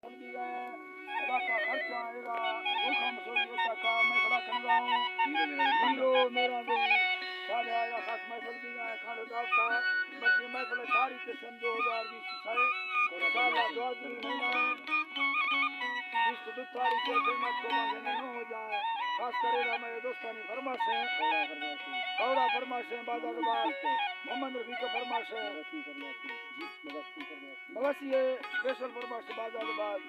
علاقہ خرچاں ایرا گوکھاں مسوری ہوتا کا محفلا کنگا ہوں۔ ہیرو میرا دل سارے آیا خاص محفل بھی گا ہے، کھانو دعوتا مرچی محفل ساری قسم دو ہزار بیس سال، انشاءاللہ دعا دل مہینہ ہے۔ بیس دو تاریخ کے خدمت کو بندے میں نو ہو جائے۔ خاص کر ایرا میرے دوستانی فرمائش ہے۔ کوڑا فرمائش ہے۔ کوڑا فرمائش ہے، بازار بازار۔ محمد رفیق فرمائش ہے۔ رفیق فرمائش ہے۔ جی، مبارک فرمائش ہے۔ مواسی ہے، اسپیشل فرمائش بازار باز۔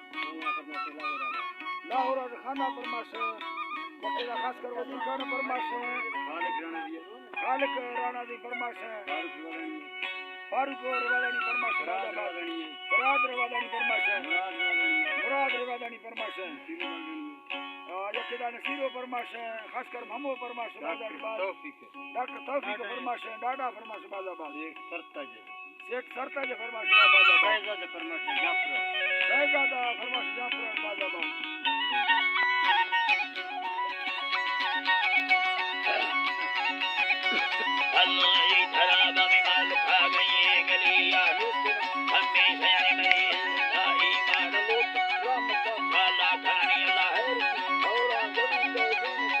لاہور اور خانہ فرمائش ہے۔ بکرا خاص کر وزیر خان فرمائش ہے۔ خالق رانا دی فرمائش ہے۔ فاروق روادانی فرمائش ہے۔ مراد روادانی فرمائش ہے۔ مراد روادانی فرمائش ہے۔ اور یکے دا نصیر و فرمائش ہے۔ خاص کر مھمو فرمائش ہے۔ بازار باز۔ ڈاکٹر توفیق فرمائش ہے۔ ڈاڈا فرمائش ہے۔ بازار باز۔ ایک سرتا جی۔ سیٹھ سرتاج ءِ فرمائش ءَ بازار باز۔ شہزاد ءِ فرمائش ءَ جعفر۔ شہزاد ءِ فرمائش ءَ جعفر بازار باز۔ اللہ ای خراب ہمیں مال کھا گئی ہے گلی یا لوٹ، ہمیشہ یعنی مریض کا ایمان لوٹ، رحمت اللہ کھانی اللہ ہے اور ضرور سنبھال۔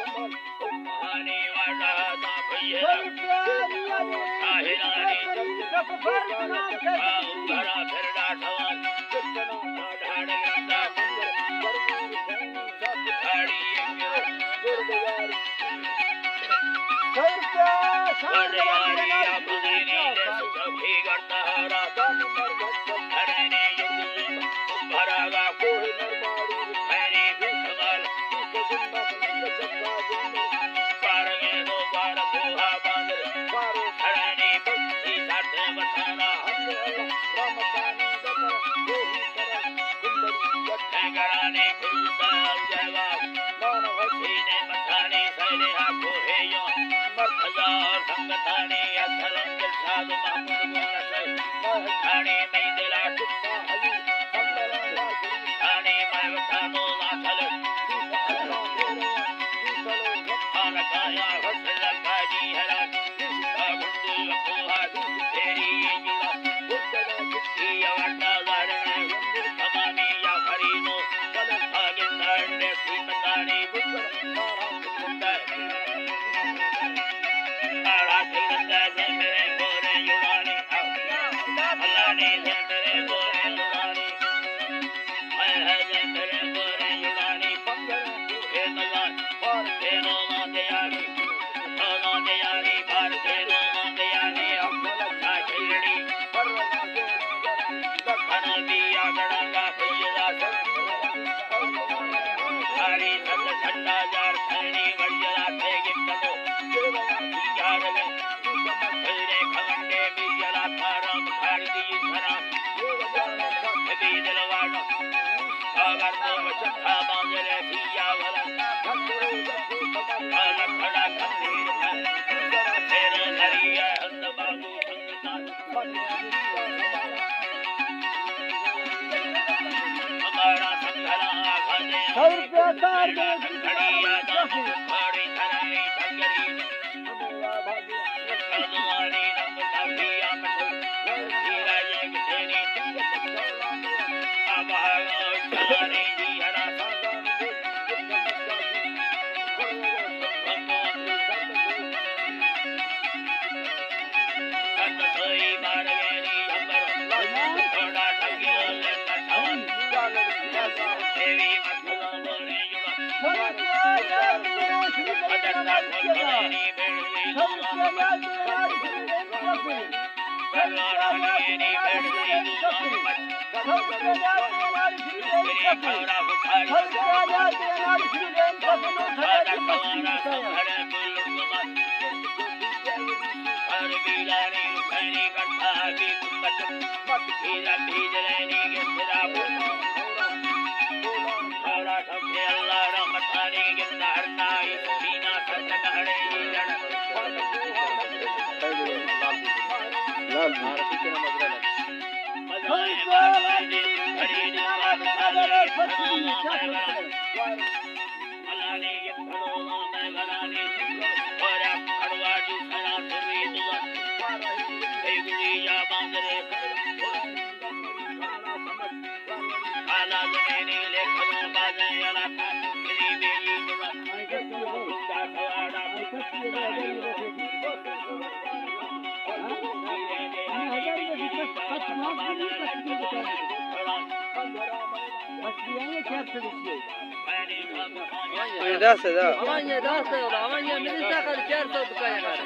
یہ دس ہزار۔ ہاں، یہ دس ہزار، ہاں، یہ ملی سا کر چار سو دکا یار۔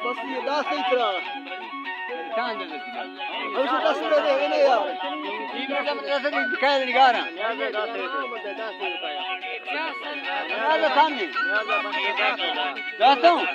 بس یہ دس ہی ترا۔ چاند دے۔ او سے دس دے دے، اے نہیں یار۔ یہ مطلب دس دے دکا نگارا۔ یار، سامنے۔ دس ہوں۔